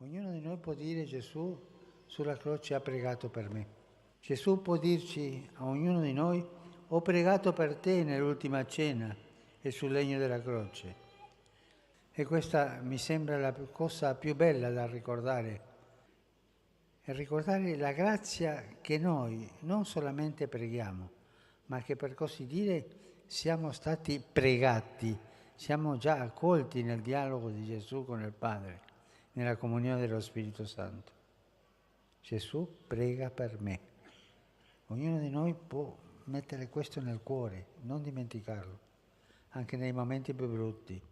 Ognuno di noi può dire: Gesù sulla croce ha pregato per me. Gesù può dirci a ognuno di noi: ho pregato per te nell'ultima cena e sul legno della croce. E questa mi sembra la cosa più bella da ricordare. E ricordare la grazia che noi non solamente preghiamo, ma che per così dire siamo stati pregati, siamo già accolti nel dialogo di Gesù con il Padre, nella comunione dello Spirito Santo. Gesù prega per me. Ognuno di noi può mettere questo nel cuore, non dimenticarlo, anche nei momenti più brutti.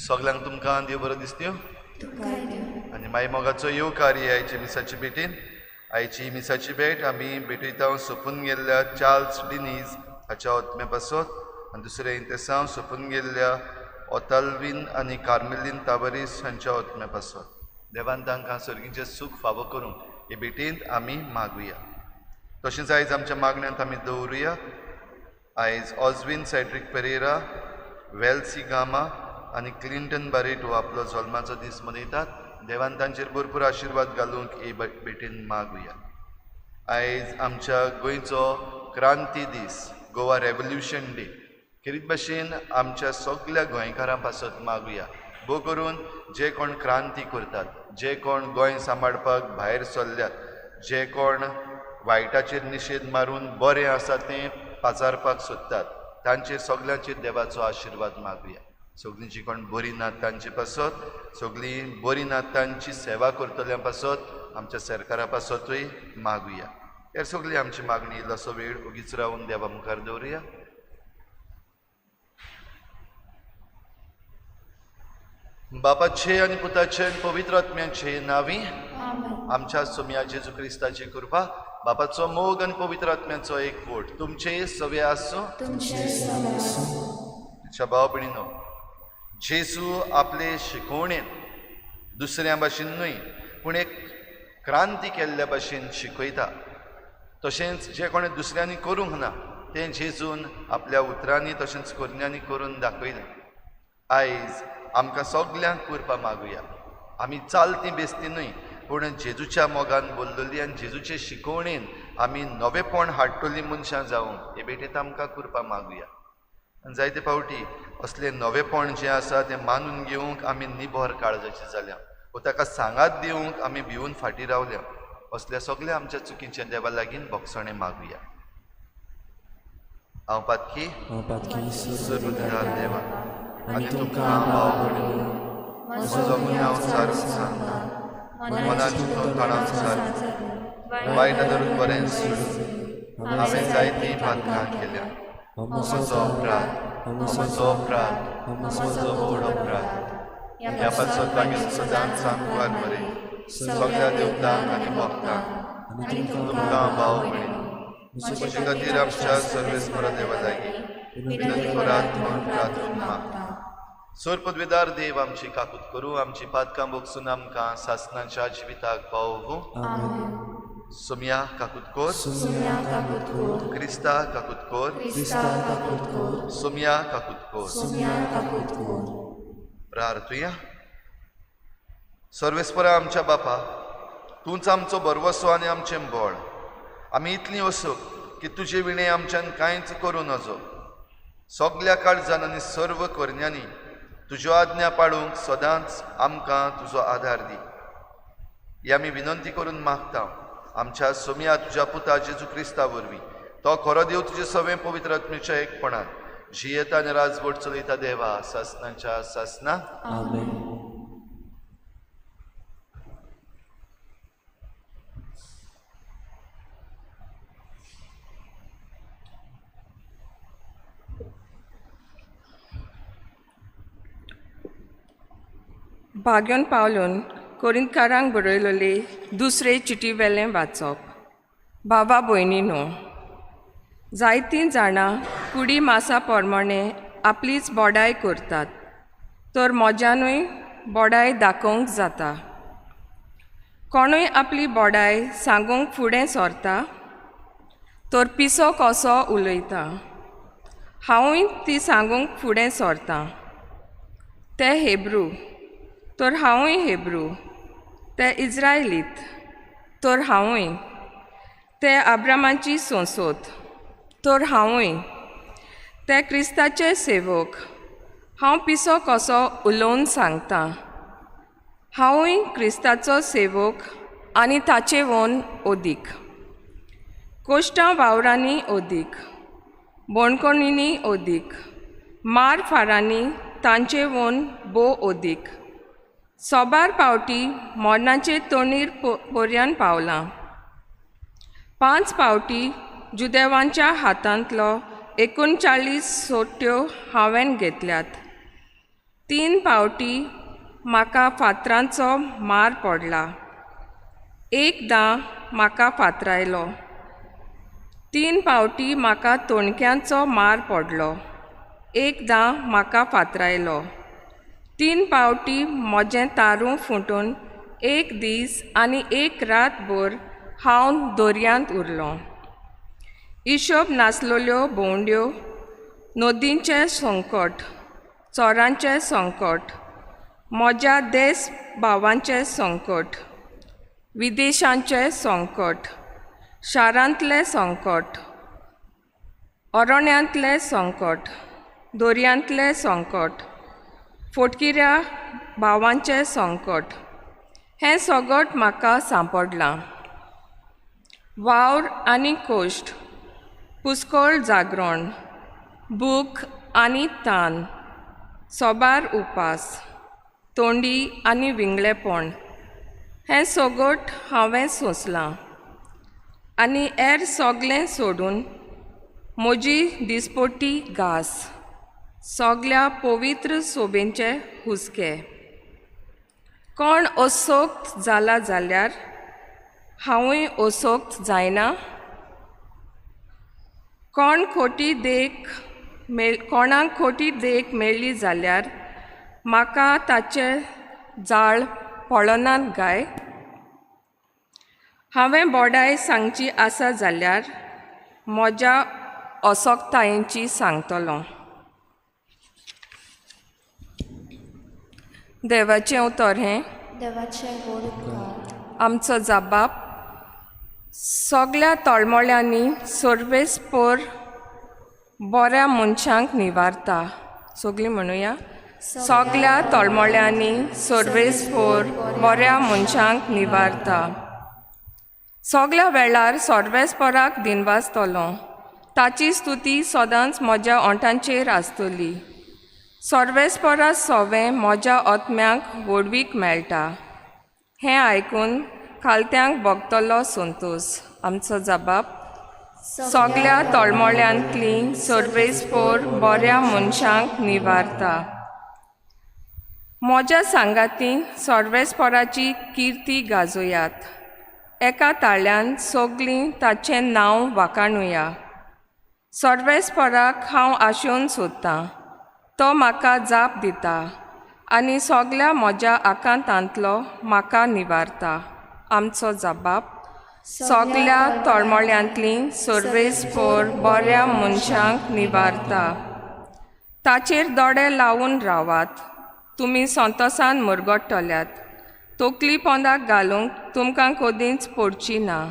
सगळ्यांक तुमकां देव बरो दिसत्यो आनी मागीर मोगाचो येवकार आयचे मिसाची भेटीन. आयची मिसाची भेट आमी भेटयता सोंपून गेल्ल्या चार्ल्स डिनीज हाच्या आत्म्या पासत आनी दुसरें इंतेसांव सोंपून गेल्ल्या ओताल्वीन आनी कार्मेलीन तावरीस हांच्या आत्म्या पासत. देवान तांकां सर्गीचें सूख फावो करूंक हे भेटींत आमी मागुया. तशेंच आयज आमच्या मागण्यांत आमी दवरुया आयज ऑजवीन सॅड्रीक पेरेरा, वेल्सी गामा आनी क्लिंटन बारेटो आपलो जल्माचो दीस मनयतात. देवान तांचेर भरपूर आशिर्वाद घालूंक हे भेटीन मागुया. आयज आमच्या गोंयचो क्रांती दीस, गोवा रेवोल्युशन डे, खेरीत भाशेन आमच्या सगल्या गोंयकारां पासत मागुया. भोव करून जे कोण क्रांती करतात, जे कोण गोंय सांबाळपाक भायर सरल्यात, जे कोण वायटाचेर निशेध मारून बरें आसा तें पाचारपाक सोदतात, तांचेर सगल्यांचेर देवाचो आशिर्वाद मागुया. सगळीं जी कोण बरी नात तांचे पासत, सगळीं बरी नात तांची सेवा करतल्या पासत, आमच्या सरकारा पासतूय मागुया. हे सगळी आमची मागणी इल्लोसो वेळ ओगीच रावन देवा मुखार दवरुया. बापाचे आनी पुताचे आनी पवित्र आत्म्याचे नांवी आमच्या सोम्या जेजू क्रिस्ताची कृपा, बापाचो मोग आनी पवित्र आत्म्याचो एकवट तुमचे सवे आसूं. तुमच्या भाव भयणीनो, जेजू आपले शिकवणेन दुसऱ्या भाशेन न्हय पूण एक क्रांती केल्ल्या भाशेन शिकयता. तशेंच जें कोणें दुसऱ्यांनी करूंक ना तें जेजून आपल्या उतरांनी तशेंच करण्यांनी करून दाखयलें. आयज आमकां सगल्यांक कृपा मागुया. आमी चालती बेसती न्हय पूण जेजूच्या मोगान बोल्लली आनी जेजूचे शिकवणेन आमी नवेपण हाडटली मनशां जावंक हे भेटेंत आमकां कृपा मागुया. आनी जायते फावटी असलें नवेपण जें आसा तें मानून घेवंक आमी निबर काळजाची जाल्या वो ताका सांगात दिवंक आमी भिवून फाटीं रावल्या. असल्या सगल्या आमच्या चुकीच्या देवा लागीं भोगसणें मागुया. हांव पातकी सर्वदार देवा आनी तुमकां भाव भयणीनो म्हजो गुन्यांव सारून सांगता, मनाची तोंडान सारून वायट धरून बरें सोडून हांवें जायतीं पातकां केल्या. म्हजो अपराध, म्हजो अपराध, म्हजो व्हड अपराध. ह्या पासत लागीं सदांच सामकार बरें सगळ्या देवतांक आनी भक्तांक तुमकां भाव भयणीनो म्हजे खातीर आमच्या सर्वेस्परा देवा लागीं विनंती करात म्हूण प्रार्थना मागता. सर पदवेदार देव आमची काकूत करूं, आमची पातकां भोगसून आमकां सासनाच्या जिविताक पावोवं. सोम्या काकूत कोर, क्रिस्ता काकूत कोर, सोम्या काकूत कोर. प्रार्थुया. सर्वेस्परा आमच्या बापा, तूंच आमचो भरवसो आनी आमचें बळ. आमी इतलीं वसूक की तुजे विणें आमच्यान कांयच करूं नजो. सगल्या काळजान आनी सर्व करण्यांनी तुज्यो आज्ञा पाळूंक सदांच आमकां तुजो आदार दी. ही आमी विनंती करून मागता आमच्या सोम्या तुज्या पुता जेजू क्रिस्ता वरवीं. तो खरो देव तुजे सवें पवित्र आत्म्याच्या एकपणान जियेता आनी राजवट चलयता देवा सासनाच्या सासना. भाग्योन पावलून कोरिंतकारांक बरयलेले दुसरे चिटी वेलें वाचप. बाबा भयणीनो, जायतीं जाणां कुडी मासा प्रमाणे आपलीच बोडाय करतात, तर म्हज्यानूय बोडाय दाखोवंक जाता. कोणूय आपली बोडाय सांगूंक फुडें सरता तर पिसो कसो उलयता, हांवूय ती सांगूंक फुडें सरतां. ते हेब्रू तर हांवूय हेब्रू, ते इज्रायलीत तर हांवूय, ते आब्रामाची संसोत तर हांवूय, ते क्रिस्ताचे सेवक, हांव पिसो कसो उलोवन सांगतां, हांवूय क्रिस्ताचो सेवक आनी ताचे वोन ओदीक. कोश्टां वावरांनी ओदीक, बोणकोणींनी ओदीक, मार फारांनी तांचे वोन भोव ओदीक, सोबार पावटी मोरनाचे तोणीर पोरयान पावलां. 5 पावटी जुदेवांच्या हातांतलो 39 सोट्यो हांवें घेतल्यात. 3 पावटी म्हाका फातरांचो मार पडला, एकदां म्हाका फातरायलो, 3 पावटी म्हाका तोणक्यांचो मार पडलो, एकदां म्हाका फातरायलो, 3 पावटी म्हजें तारूं फुटून 1 दीस आनी 1 रातभर हांव दर्यांत उरलो. हिशोब नासलेल्यो भोंवड्यो, नदींचें संकट, चोरांचें संकट, म्हज्या देस भावांचें संकट, विदेशांचें संकट, शारांतलें संकट, अरण्यांतलें संकट, दर्यांतलें संकट, फोटकिऱ्या भावांचें संकट, हें सगट म्हाका सांपडलां. वावर आनी कोश्ट, पुस्कोळ जागरण, भूक आनी तान, सोबार उपास, तोंडी आनी विंगळेपण, हें सगट हांवें सोंसलां. आनी हेर सगलें सोडून म्हजी दिसपट्टी घास, सगल्या पवित्र सोबेंचे हुस्के. कोण असोक्त जाला जाल्यार हांवूय असोक्त जायना? कोण खोटी देख कोणाक खोटी देख मेळ्ळी जाल्यार म्हाका ताचें जाळ पळनात गाय? हांवें बोडाय सांगची आसा जाल्यार म्हज्या असोक्तायेची सांगतलो. देवाचें उतर हें देवाचें गोड उपकार. आमचो जाबाब सगल्या तळमळ्यांनी सर्वेस्पोर बऱ्या मनशांक निवारता. सगलीं म्हणुया, सगल्या तळमळ्यांनी सर्वेस्पोर बऱ्या मनशांक निवारता. सगल्या वेळार सर्वेस्पोराक दिनवासतलो, ताची स्तुती सदांच म्हज्या ओंठांचेर आसतली. सर्वेस्पोरा सोवें म्हज्या आत्म्याक व्हडवीक मेळटा, हें आयकून खालत्यांक भोगतलो संतोश. आमचो जबाब सगल्या तळमळ्यांतली सर्वेस्पोर बऱ्या मनशांक निवारता. म्हज्या सांगाती सर्वेस्पोराची किर्ती गाजोयात, एका ताळ्यान सगलीं ताचें नांव वाखाणुया. सर्वेस्पोराक हांव आशेवन सोदतां, तो म्हाका जाप दिता आनी सगल्या म्हज्या आकांतांतलो म्हाका निवारता. आमचो जबाब सगल्या तळमळ्यांतली सर्वेस्पोर बऱ्या मनशांक निवारता. ताचेर दोळे लावन रावात, तुमी संतोसान मुरगट्टल्यात, तकली पोंदाक घालूंक तुमकां कदींच पडची ना.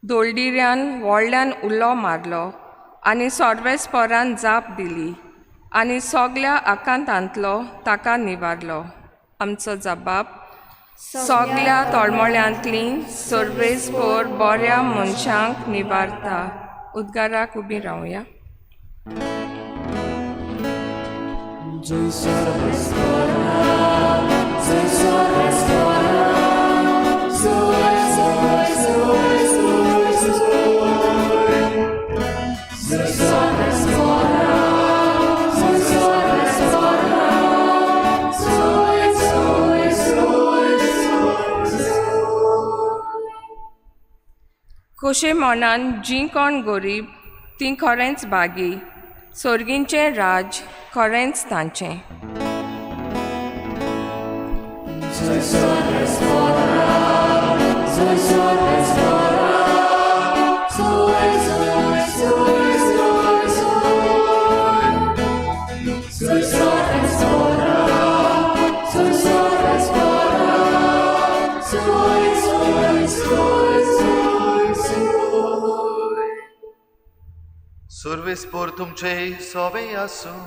दोळडिऱ्यान व्हडल्यान उलो मारलो आनी सर्वेस्पोरान जाप दिली आनी सगल्या आकांतांतलो ताका निवारलो. आमचो जबाब सगल्या तळमळ्यांतली सर्वेस्पोर बऱ्या मनशांक निवारता. उद्गाराक उबी रावया. तशें मनान जीं कोण गरीब तीं खरेंच भागी, सोर्गींचें राज खरेंच तांचें. सुर्वेस पोर तुमचे सोवे आसूं.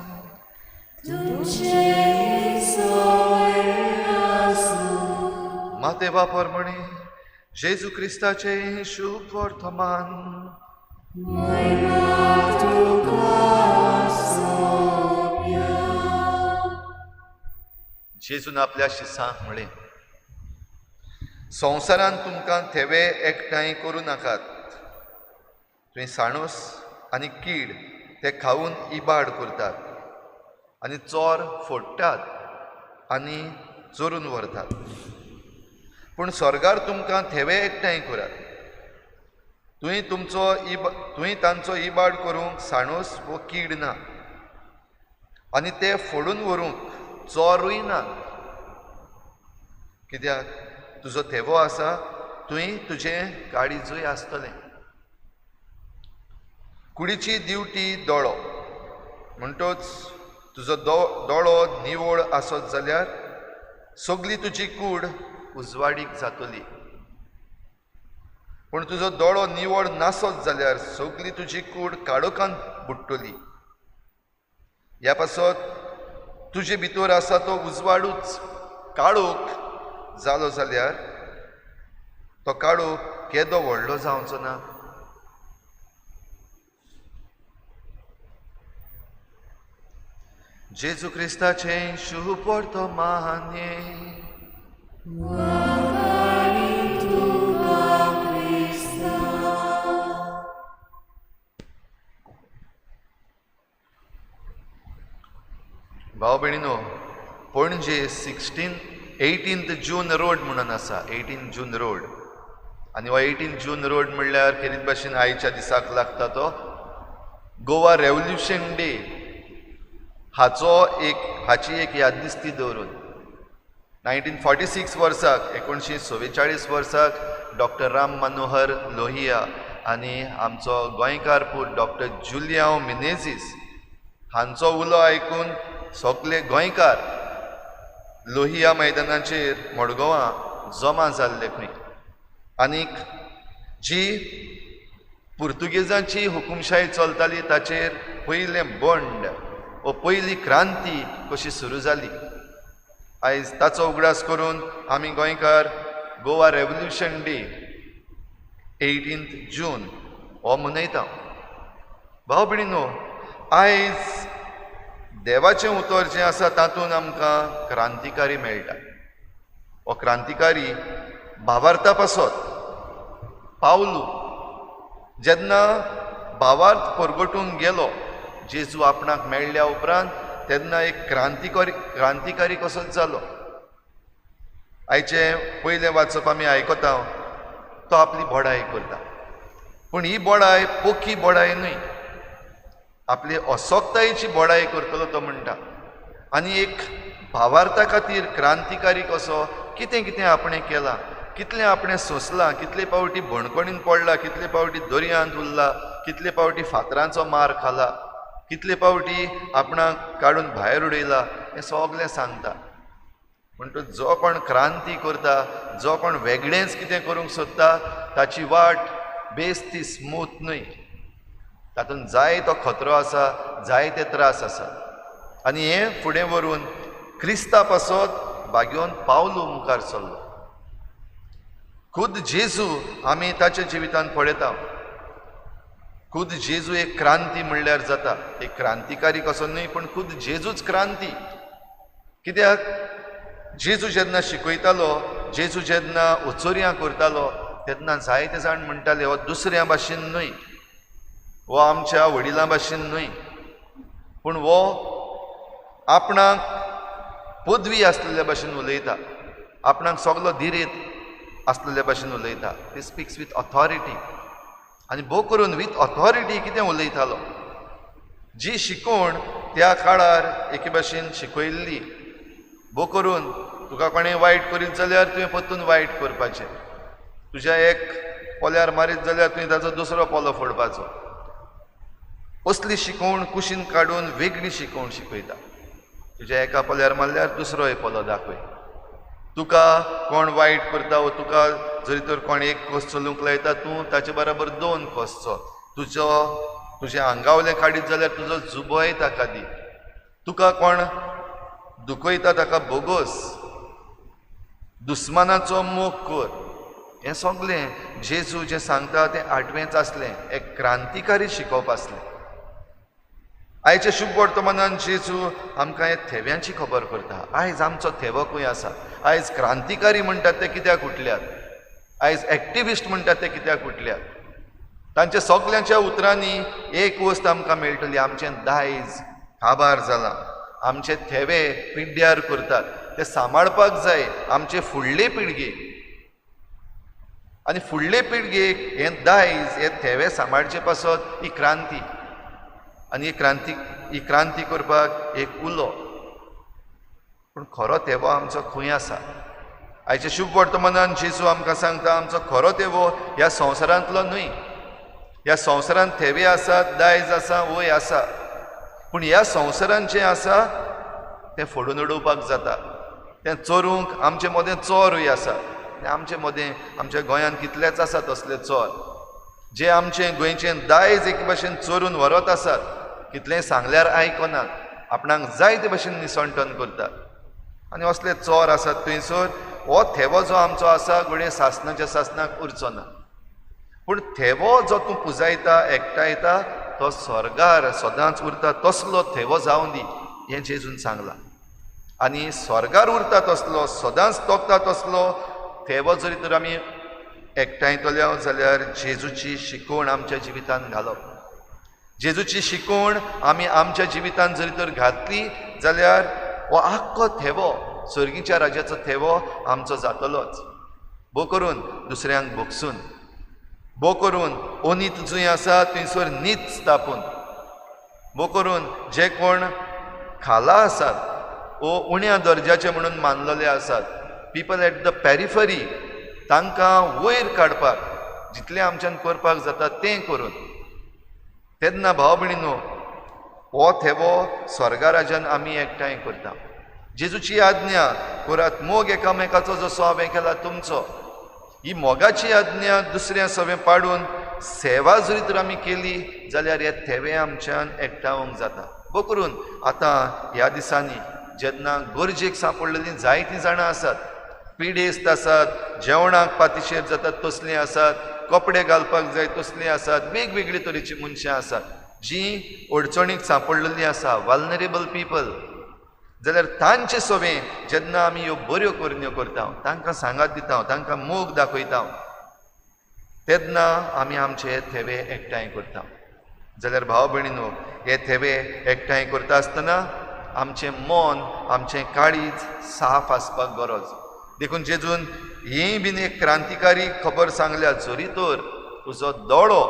माते बापर म्हणे जेजू क्रिस्ताचे शुभ वर्तमान. जेजून आपल्या शिसांक म्हळें, संवसारांत तुमकां थेवे एकठांय करूं नाकात. तुवें साणूस आनी कीड ते खावन इबाड करतात आनी चोर फोडटात आनी चोरून व्हरतात. पूण स्वर्गार तुमकां थेवे एकठांय करात. तुवें तांचो इबाड करूंक साणूस वो कीड ना आनी ते फोडून व्हरूंक चोरूय ना. कित्याक तुजो थेवो आसा तुवें तुजें काळीजूय आसतलें. कुडीची दिवटी दोळो, म्हणटोच तुजो दोळो निवळ आसत जाल्यार सगली तुजी कूड उजवाडीक जातली. पूण तुजो दोळो निवळ नासत जाल्यार सगली तुजी कूड काळोखान बुडटली. ह्या पासत तुजे भितर आसा तो उजवाडूच काळोख जालो जाल्यार तो काळोख केदो व्हडलो जावचो ना. जेजू क्रिस्ताचें शुभ वर्तमान. भाव भयणीनो, पणजे 18 जून रोड म्हणून आसा, 18 जून रोड. आनी हो 18 जून रोड म्हणल्यार खेरीत भाशेन आयच्या दिसाक लागता तो गोवा रेवोल्युशन डे हाची एक याददिस्ती दवरून 1946 वर्साक 1944 वर्साक डॉक्टर राम मनोहर लोहिया आनी आमचो गोंयकार पूत डॉक्टर जुलियांव मिनेझीस हांचो उलो आयकून सगले गोंयकार लोहिया मैदानाचेर मडगांवां जमा जाल्ले खंय. आनीक जी पुर्तुगेजांची हुकुमशाही चलताली ताचेर पयलें बंड वो पयली क्रांती कशी सुरू जाली. आयज ताचो उगडास करून आमी गोंयकार गोवा रेवोल्युशन डे 18 जून हो मनयता. भाव भयणीनो, आयज देवाचें उतर जें आसा तातूंत आमकां क्रांतिकारी मेळटा. हो क्रांतिकारी भावार्था पासत पावलू जेन्ना भावार्थ परगटूंक गेलो जेजू आपणाक मेळ्ळ्या उपरांत तेन्ना एक क्रांतिकारी कसोच जालो. आयचें पयलें वाचप आमी आयकता, तो आपली बडाय करता. पूण ही बडाय पोखी बडाय न्हय, आपली असक्तायेची बडाय करतलो तो म्हणटा. आनी एक भावार्था खातीर क्रांतिकारी कसो कितें कितें आपणें केलां, कितलें आपणें सोंसलां, कितले पावटी बणकणीन पडला, कितले पावटी दर्यांत उरला, कितले पावटी फातरांचो मार खाला, कितले पावटी आपणाक काडून भायर उडयला, हें सगलें सांगता. म्हणटच जो कोण क्रांती करता, जो कोण वेगळेंच कितें करूंक सोदता ताची वाट बेस ती स्मूथ न्हय. तातूंत जाय तो खतरो आसा, जाय ते त्रास आसा. आनी हें फुडें व्हरून क्रिस्ता पासत बागेवन पावलू मुखार सरलो. खुद जेजू आमी ताच्या जिवितांत पळयता. खुद जेजू एक क्रांती म्हणल्यार जाता, एक क्रांतिकारी कसो न्हय पूण खुद जेजूच क्रांती. कित्याक जेजू जेन्ना शिकयतालो, जेजू जेन्ना ओचोरयां करतालो तेन्ना जायते जाण म्हणटाले हो दुसऱ्या भाशेन न्हय, हो आमच्या वडिलां भाशेन न्हय, पूण हो आपणाक पदवी आसलेल्या भाशेन उलयता, आपणाक सगलो दिरेत आसलेल्या भाशेन उलयता. He speaks with authority. आनी भोव करून विथ ऑथॉरिटी कितें उलयतालो. जी शिकवण त्या काळार एके भाशेन शिकयल्ली, भोव करून तुका कोणें वायट करीत जाल्यार तुवें परतून वायट करपाचें, तुज्या एक पोल्यार मारीत जाल्यार तुवें ताचो दुसरो पोलो फोडपाचो. असली शिकवण कुशीन काडून वेगळी शिकवण शिकयता. तुज्या एका पोल्यार मारल्यार दुसरोय पोलो दाखय. तुका कोण वायट करता वो तुका जरी तर कोण एक कोस चलूंक लायता तूं ताचे बराबर दोन कोस चल. तुजो तुजें आंगावलें काडीत जाल्यार तुजो जुबोय ताका दी. तुका कोण दुखयता ताका बोगोस. दुस्मानाचो मोग कर. हें सगळें जेजू जें सांगता तें आठवेंच आसलें, एक क्रांतिकारी शिकोवप आसलें. आयच्या शुभ वर्तमानान जेजू आमकां हे थेव्यांची खबर करता. आयज आमचो थेवो खंय आसा? आयज क्रांतिकारी म्हणटात ते कित्याक उठल्यात? आयज एक्टिविस्ट म्हणटात ते कित्याक उठल्यात? तांच्या सगल्यांच्या उतरांनी एक वस्त आमकां मेळटली, आमचें दायज काबार जालां, आमचे थेवे पिड्ड्यार करतात, ते सांबाळपाक जाय आमचे फुडले पिळगेक. आनी फुडले पिळगेक हें दायज, हे थेवे सांबाळचे पासत ही क्रांती. आनी ही क्रांती करपाक एक उलो. पूण खरो थेवो आमचो खंय आसा? आयच्या शुभ वर्तमानान जेजू आमकां सांगता आमचो खरो थेवो ह्या संवसारांतलो न्हय. ह्या संवसारांत थेवे आसात, दायज आसा, वय आसा, पूण ह्या संवसारांत जें आसा तें फोडून उडोवपाक जाता. तें चोरूंक आमचे मदें चोरूय आसा. आनी आमचे मदें आमच्या गोंयांत कितलेच आसात तसले चोर, जे आमचें गोंयचें दायज एक भाशेन चोरून व्हरत आसात. कितलें सांगल्यार आयकनात, आपणाक जाय ते भाशेन निसणटन करतात. आनी असले चोर आसात थंयसर हो थेवो जो आमचो आसा घडये सासणाच्या सासणाक उरचो ना. पूण थेवो जो तूं पुजायता, एकठांयता, तो स्वर्गार सदांच उरता. तसलो थेवो जावं दी हें जेजून सांगलां. आनी स्वर्गार उरता तसलो, सदांच तोखता तसलो थेवो जरी तर आमी एकठांयतले जाल्यार जेजूची शिकवण आमच्या जिवितांत घालप. जेजूची शिकवण आमी आमच्या जिवितांत जरी तर घातली जाल्यार हो आख्खो थेवो, स्वर्गीच्या राज्याचो थेवो आमचो जातलोच. भोव करून दुसऱ्यांक भोगसून, भोव करून ओनीत जंय आसा थंयसर नीत स्थापून, भोव करून जे कोण खाला आसात वो उण्या दर्जाचे म्हणून मानलेले आसात, पीपल एट the periphery, तांकां वयर काडपाक जितलें आमच्यान करपाक जाता तें करून. तेन्ना भाव भयणीनो हो थेवो स्वर्गा राजान आमी एकठांय करता. जेजूची आज्ञा करात मोग एकामेकाचो जसो हांवें केला तुमचो. ही मोगाची आज्ञा दुसऱ्या सवें पाडून सेवा जरी तर आमी केली जाल्यार हे थेवे आमच्यान एकठांवंक जाता. भोव करून आतां ह्या दिसांनी जेन्ना गरजेक सांपडलेलीं जायतीं जाणां आसात, पिडेस्त आसात, जेवणाक पातिशेर जातात तसलीं आसात, कपडे घालपाक जाय तसलीं आसात, वेगवेगळी तरेचीं मनशां आसात जीं अडचणीक सांपडलेलीं आसा, वल्नरेबल पिपल. जाल्यार तांचे सवें जेन्ना आमी ह्यो बऱ्यो करण्यो करता, तांकां सांगात दिता, तांकां मोग दाखयता, तेन्ना आमी आमचे थेवे एकठांय करता. जाल्यार भाव भयणीनो हे थेवे एकठांय करता आसतना आमचें मन, आमचें काळीज साफ आसपाक गरज. देखून जेजून ही बीन एक क्रांतिकारी खबर सांगल्या, जरी तर तुजो दोळो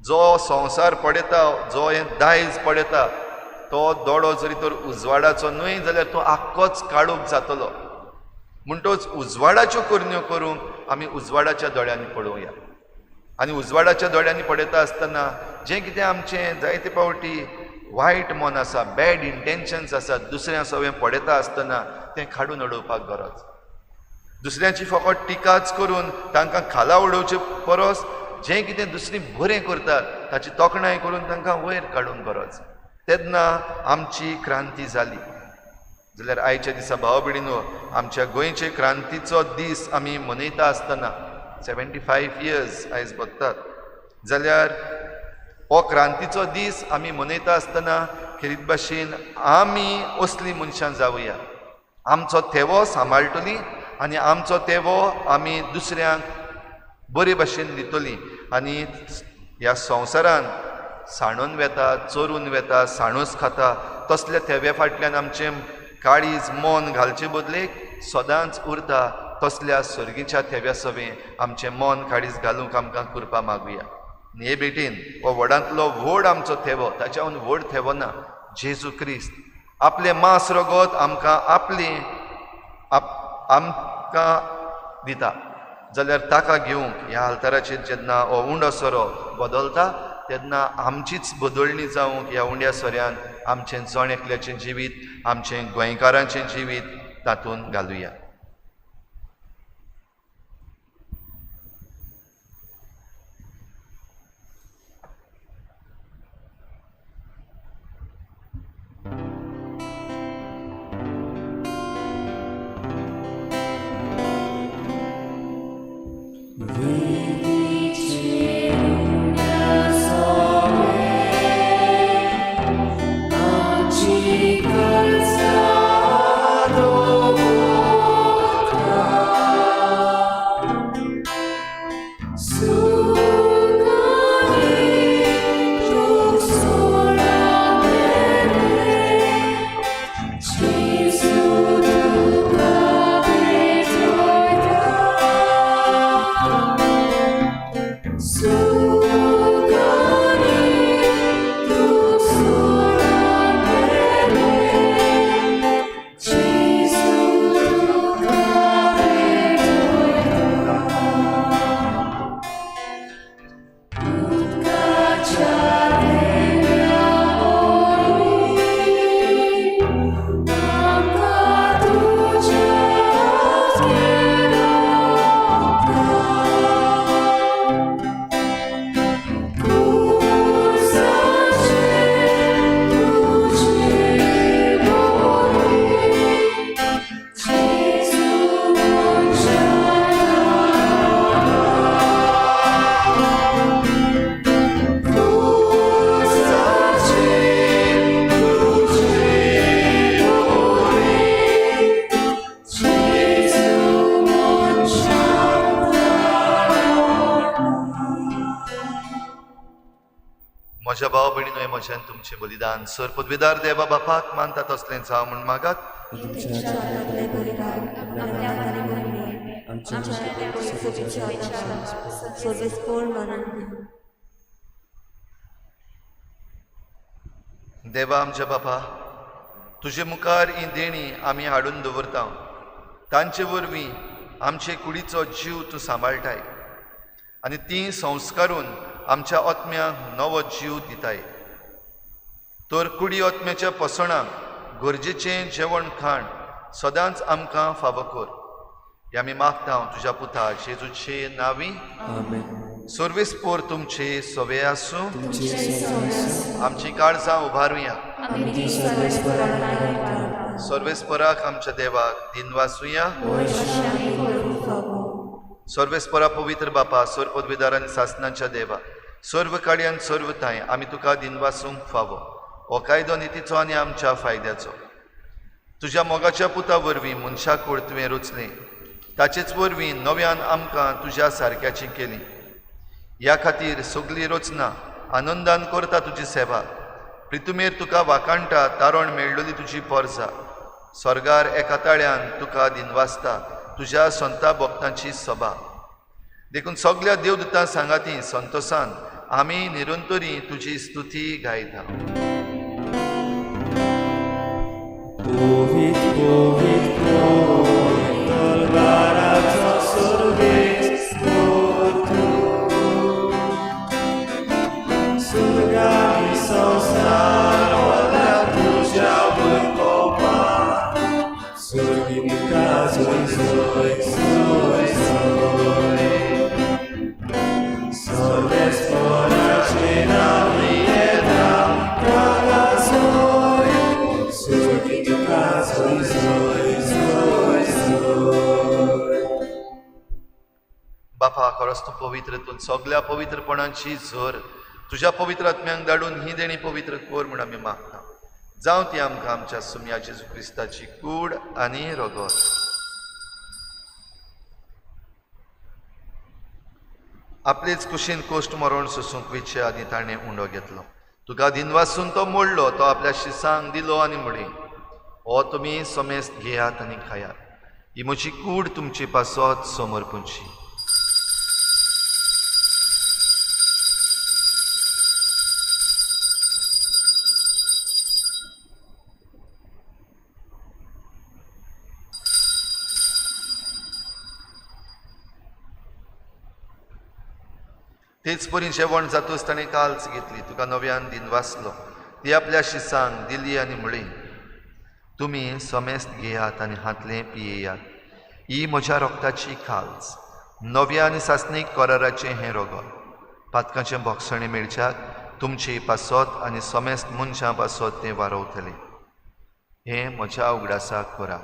जो संवसार पळयता, जो हें दायज पळयता, तो दोळो जरी तर उजवाडाचो न्हय जाल्यार तो आख्खोच काळोख जातलो. म्हणटच उजवाडाच्यो करण्यो करूंक आमी उजवाडाच्या दोळ्यांनी पळोवया. आनी उजवाडाच्या दोळ्यांनी पळयता आसतना जें कितें आमचें जायते फावटी वायट मन आसा, बॅड इंटेन्शन्स आसात, दुसऱ्या सवें पळयता आसतना तें काडून उडोवपाक गरज. दुसऱ्यांची फकत टिकाच करून तांकां खाला उडोवचे परस जें कितें दुसरीं बरें करतात ताची तोखणाय करून तांकां वयर काडूंक गरज. तेन्ना आमची क्रांती जाली. जाल्यार आयच्या दिसा भाव भयणीनो आमच्या गोंयचे क्रांतीचो दीस आमी मनयता आसतना 75 इयर्स आयज भोगतात, जाल्यार हो क्रांतीचो दीस आमी मनयता आसतना खेरीत भाशेन आमी असलीं मनशां जावया. आमचो थेवो सांबाळटली आनी आमचो थेवो आमी दुसऱ्यांक बरे भाशेन दितली. आनी ह्या संवसारांत सांडून वेता, चोरून वेता, साणूस खाता तसल्या थेव्या फाटल्यान आमचें काळीज मन घालचे बदलेक सदांच उरता तसल्या सर्गीच्या थेव्या सवें आमचें मन काडीस घालूंक आमकां कृपा मागुया. हे भेटीन हो व्हडांतलो व्हड आमचो थेवो, ताच्याहून व्हड थेवो ना, जेजू क्रिस्त आपलें मांस रगत आमकां आपली आमकां दिता जाल्यार ताका घेवंक ह्या आल्ताराचेर जेन्ना हो उंडो सोरो बदलता तेन्ना आमचीच बदलणी जावंक ह्या उंड्या सोऱ्यान आमचें जण एकल्याचें जिवीत, आमचें गोंयकारांचें जिवीत तातूंत घालुया. म्हज्या भाव भयणीनो, हें म्हज्यान तुमचें बलिदान सर पदवीदार देवा बापाक मानता तसलें जावं म्हूण मागात. देवा आमच्या बापा, तुजे मुखार ही देणी आमी हाडून दवरता, तांचे वरवीं आमचे कुडीचो जीव तूं सांबाळटाय आनी ती संस्कारून आमच्या आत्म्याक नवो जीव दिताय. तर कुडी आत्म्याच्या पोसणाक गरजेचें जेवण खाण सदांच आमकां फावो कर. हे आमी मागता तुज्या पुता जेजूचे नांवी. सर्वेस्पोर तुमचे सवे आसूं. आमची काळजां उबारुया. सर्वेस्पराक आमच्या देवाक दिनवासुया. सर्वेस्परा पवित्र बापा, सर्व पदवीदार आनी सासनांच्या देवा, सर्व कार्यान सर्व थांय आमी तुका दिनवासूंक फावो. हो कायदो नितीचो आनी आमच्या फायद्याचो. तुज्या मोगाच्या पुता वरवीं मनशाकूड तुवें रचलें, ताचेच वरवीं नव्यान आमकां तुज्या सारक्याची केली. ह्या खातीर सगली रचना आनंदान करता तुजी सेवा. प्रितुमेर तुका वाकाणटा तारण मेळ्ळली तुजी पोरसा. स्वर्गार एका ताळ्यान तुका दिनवासता तुज्या संता भक्तांची सभा. देखून सगल्या देवदूतां सांगाती संतोसान आमी निरंतरी तुजी स्तुती गायता. बापा, खरोच तूं पवित्र, तूं सगल्या पवित्रपणाची झर तुज्या पवित्र आत्म्यांक धाडून ही देणी पवित्र कर म्हूण आमी मागता. जावं ती आमकां आमच्या सुम्या जेजू क्रिस्ताची कूड आनी रगत. आपलेच कुशीन कोश्ट मरण सोसूंक वेचे आनी ताणें उंडो घेतलो. तुका दिनवासून तो मोडलो, तो आपल्या शिसांक दिलो आनी म्हणलें, हो तुमी समेस्त घेयात आनी खायात. ही म्हजी कूड तुमचे पासत समर्पणची. तेच परी जेवण जातूच ताणें काल्च घेतली, तुका नव्यान दिन वाचलो, ती आपल्या शिसांक दिली आनी म्हळी, तुमी समेस्त घेयात आनी हातलें पियेयात, ही म्हज्या रोगताची काल्च, नव्या आनी सासणीक कराराचें हें रोगत, पातकाचें भोगसणें मेळच्याक तुमचे पासत आनी समेस्त मनशां पासत तें वारवतलें. हें म्हज्या उगडासाक करा.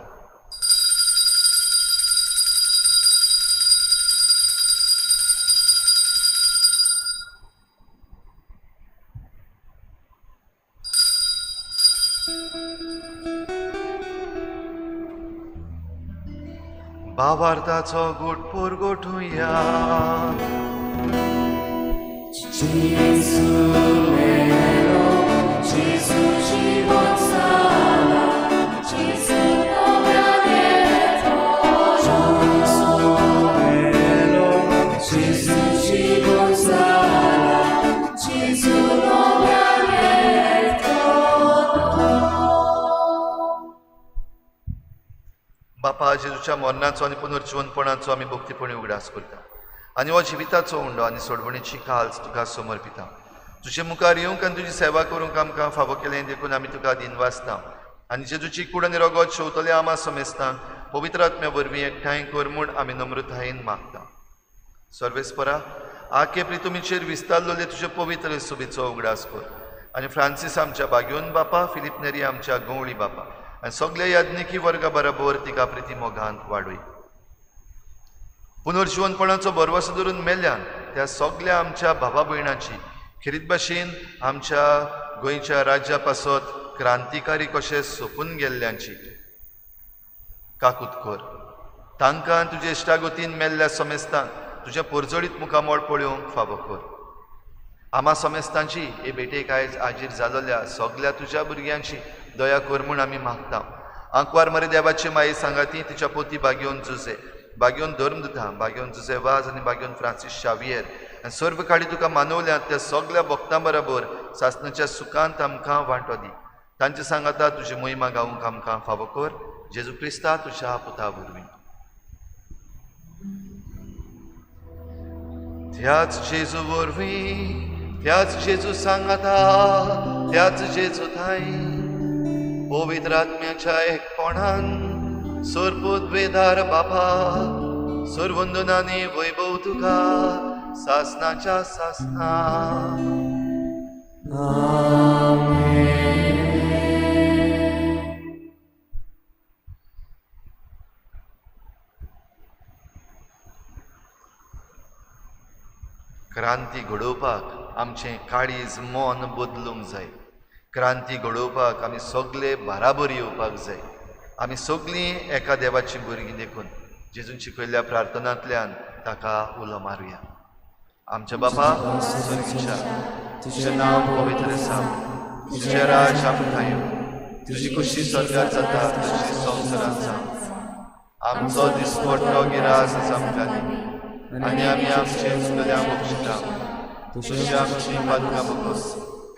भावार्थाचो गोट पुरगोठुया. Gesù melo, Gesù ci consola, Gesù Gesù melo, Gesù ci consola, Gesù बापा, जेजूच्या मरणाचो आनी पुनर्जिवनपणाचो आमी भक्तीपणी उगडास करता आनी हो जिविताचो उंडो आनी सोडवणीची काल्च तुका समर्पिता. तुजे मुखार येवंक आनी तुजी सेवा करूंक आमकां फावो केलें देखून आमी तुका दिनवासता आनी जेजूची कूड आनी रगत शेवतले आमा समेस्तांक पवित्र आत्म्या वरवीं एकठांय कर म्हूण आमी नम्रतायेन मागता. सर्वेस्परा, आखे प्रितुमीचेर विस्तारलेले तुजे पवित्र सुबेचो उगडास कर आनी फ्रांसीस आमच्या बाग्योन बापा, फिलीप नेरी आमच्या गवळी बापा आनी सगल्या याज्ञिकी वर्गा बराबर तिका प्रिती मोगांत वाडय. पुनर्जिवनपणाचो भरवसो धरून मेल्ल्यान त्या सगल्या आमच्या भावा भयणाची खेरीत भाशेन आमच्या गोंयच्या राज्या पासत क्रांतिकारी कशे सोंपून गेल्ल्यांची काकूत कर. तांकां तुजे इश्टागतीन मेल्ल्या समेस्तांक तुजें परजळीत मुखामळ पळोवंक फावो कर. आमा समेस्तांची हे भेटेक आयज आजीर जालोल्या सगल्या तुज्या भुरग्यांची दया कर म्हूण आमी मागता. आंकवार मरे देवाची माई सांगाती तिच्या पोती बागेवन जुजे, बागेवन धर्मदुता, बागेवन जुजे वाज आनी बागेवन फ्रांसीस शावियर आनी सर्व काळी तुका मानवल्यात त्या सगल्या भक्तां बराबर सासणाच्या सुखांत आमकां वांटो दी. तांचे सांगाता तुजी मोहिमा गावंक आमकां फावो कर. जेजू क्रिस्ता तुज्या पुता वरवीं. त्याच जेजू वरवीं, त्याच जेजू सांगाता, त्याच जेजू थांय पवित्र आत्म्याच्या एकपणान सोरपूत वेदार बापा सोरवंदनानी वैभव तुका सासनाच्या सासना. क्रांती घडोवपाक आमचें काळीज मन बदलूंक जाय. क्रांती घडोवपाक आमी सगले बाराबर येवपाक जाय. आमी सगळीं एका देवाची भुरगीं देखून जेजून शिकयल्ल्या प्रार्थनांतल्यान ताका उलो मारुया. आमच्या बापा स्वर्गीच्या, तुजें नांव पवित्र जावं, तुजें राज आमकां येवं, तुजी खुशी स्वर्गात जाता तशी संवसारांत जावं. आमचो दिसपट्टो गिरास आमकां दी आनी आमी आमचे चुकल्या बक्षिता तशी आमची पातकां बगस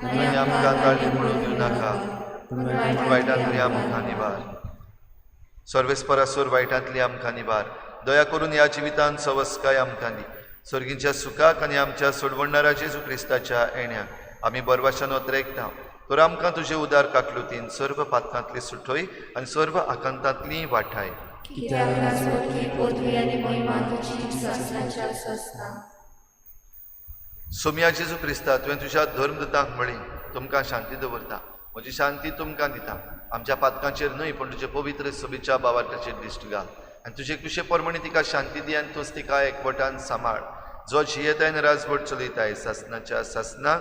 आनी आमकां काळजी पडून दिवं नाका, पूण वायटांतली आमकां निवार. सर्वेस्परासोर वायटांतली आमकां निवार. दया करून ह्या जिवितांत सवस्काय आमकां दी. सर्गींच्या सुखाक आनी आमच्या सोडवणणारा जेजू क्रिस्ताच्या येण्याक आमी बरवाशान ओतरेकता. तर आमकां तुजे उदार काकलुतीन सर्व पातकांतली सुटय आनी सर्व आकांतांतली वाठाय. सोमया जेजू क्रिस्ता, तुवें तुज्या धर्मदूतांक म्हळी, तुमकां शांती दवरता, म्हजी शांती तुमकां दिता. आमच्या पातकांचेर न्हय पूण तुजे पवित्र सभेच्या बावार्थाचेर दिश्ट घाल आनी तुजे कुशे प्रमाणे तिका शांती दी आनी तूंच तिका एकवटान सांबाळ, जो जियेताय आनी राजवट चलयताय सासनाच्या सासनाक.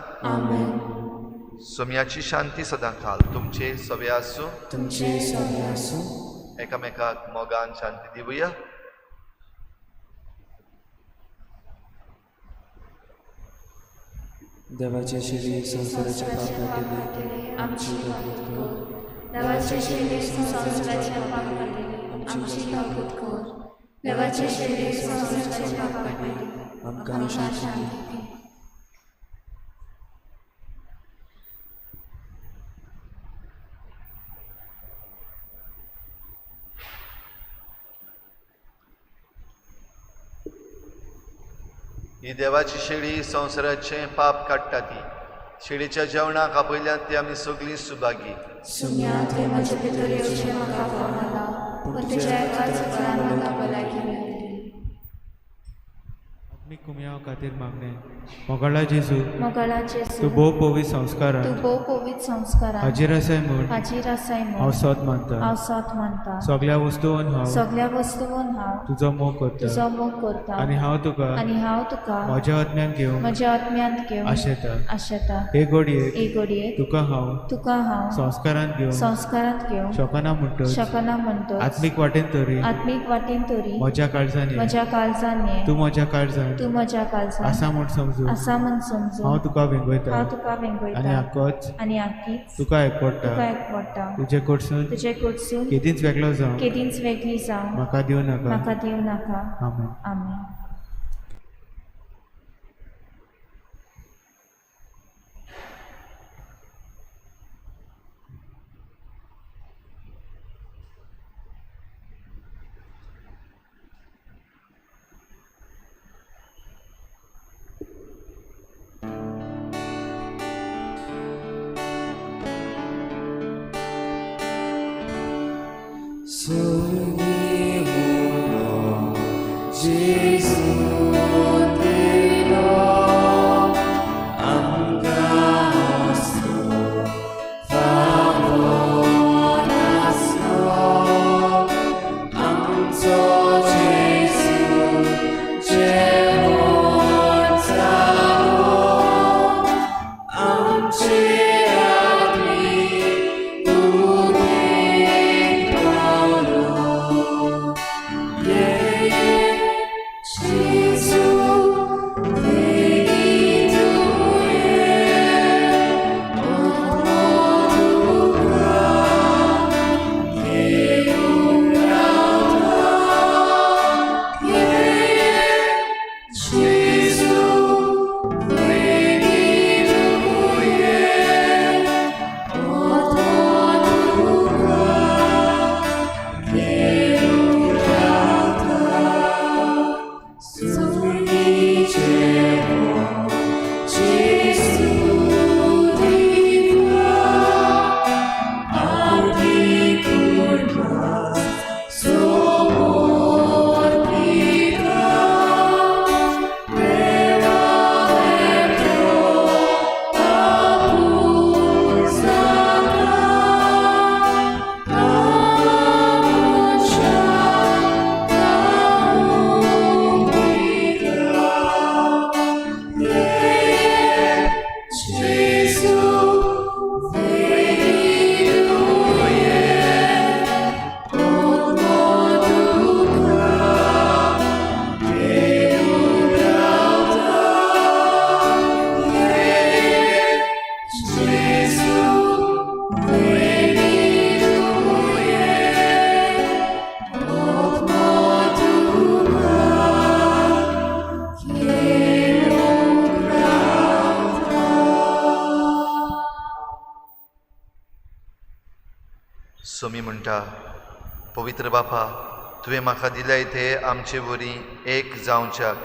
सोमयाची शांती सदां काल तुमचे सवे आसूं, तुमचे सवे आसूं. एकामेकाक मोगान शांती दिवया. देवाचे शिरी संवसाराच्या पाप काडटले आमची काकूत कर. देवाचे शिरी संवसाराच्या पाप काडटले आमची आमची काकूत काकूत कर. देवाचे शेळये संवसाराच्या पापा काडी आमकां शांती दी. दी. ही देवाची शेळी संवसाराचें पाप काडटा ती शेळीच्या जेवणाक आपयल्यात ती आमी सगळीं सुभागी. सुम्या तुवें म्हजे भितर येवचें म्हाका फावना, पूण तुज्या एकाच उतरान म्हाका भलायकी मेळटली. आत्मीक कुमयाव खातीर मागणें. मोगाळा जेजू, मोगाळा जेजू, तूं भोव पवित्र तूं संस्कारान भोव पवित्र संस्कारान हाजीर आसाय म्हूण हाजीर आसाय हांव म्हूण सोद मानता. हांव सोद मानता. सगळ्या वस्तून हांव सगळ्या वस्तून हांव तुजो मोग करता तुजो मोग करता आनी हांव तुका आनी हांव तुका म्हज्या आत्म्यान घेवंक म्हज्या आत्म्यांत घेवन आशेता. आशेता. हे घडयेक हे घडयेक तुका हांव तुका हांव संस्कारान घेवंक संस्कारांत घेवंक शकना म्हणटच शकना म्हणटच आत्मीक वाटेन तरी आत्मीक वाटेन तरी म्हज्या काळजान ये. म्हज्या काळजान ये. तूं म्हज्या काळजान तूं म्हज्या काळजान आसा म्हूण समजून आसा म्हूण समजून हांव तुका वेंगयता हांव तुका आनी वेंगयता आकोच आनी आकीच तुका एकवटा. तुका एकवटा. तुजे कडसून तुजे कडसून केदींच वेगळो जावं केदींच वेगळी जावं म्हाका दिवं नाका. म्हाका दिवं नाका. आमेन. आमेन. Sorrivo, Gesù te lo amca nostro favor nostro, amzo Gesù Georgiano, amce agli udit Paolo. Gesù, veni tu Gesù, veni tu Gesù, veni tu Somi म्हणटा, पवित्र बापा, तुवें म्हाका दिल्याय ते आमचे वरी एक जावच्याक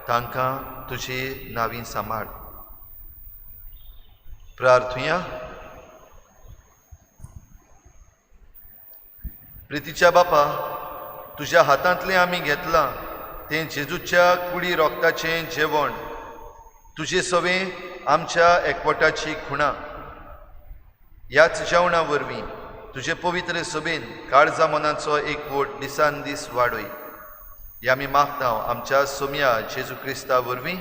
तांकां तुजी नावी सांबाळ. प्रार्थुया. प्रितीच्या बापा, तुज्या हातांतलें आमी घेतलां तें जेजूच्या कुडी रोगताचें जेवण, तुजे सवें आमच्या एकवटाची खुणा. ह्याच जेवणा वरवीं तुजे पवित्र सभेन काळजा मनाचो एकवट दिसान दीस वाडय. हे आमी मागता आमच्या सोमया जेजू क्रिस्ता वरवीं.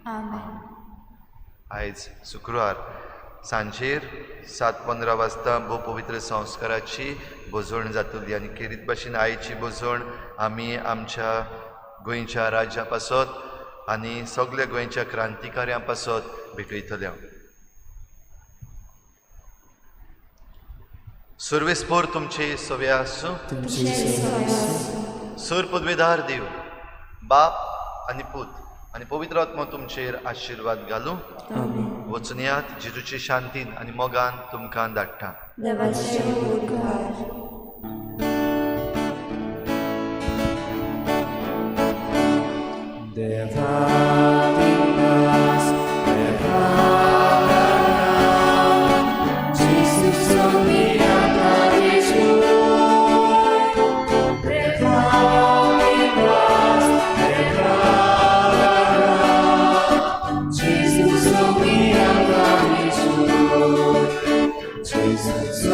आमेन. आयज शुक्रार सांजेर 7:15 वाजता भोव पवित्र संस्काराची भोजवण जातली आनी खेरीत भाशेन आयची भोजवण आमी आमच्या गोंयच्या राज्या पासत आनी सगल्या गोंयच्या क्रांतिकार्यां पासत भेटयतले. सुर्वेस्पोर तुमचे सवे आसूं. तुमचे सवे आसूं. सूर पदवेदार देव बाप आनी पूत आनी पवित्र आत्मो तुमचेर आशिर्वाद घालूं. वचुनयात जेजूचे शांतीन आनी मोगान तुमकां धाडटा. देवाचे उपकार. Jesus,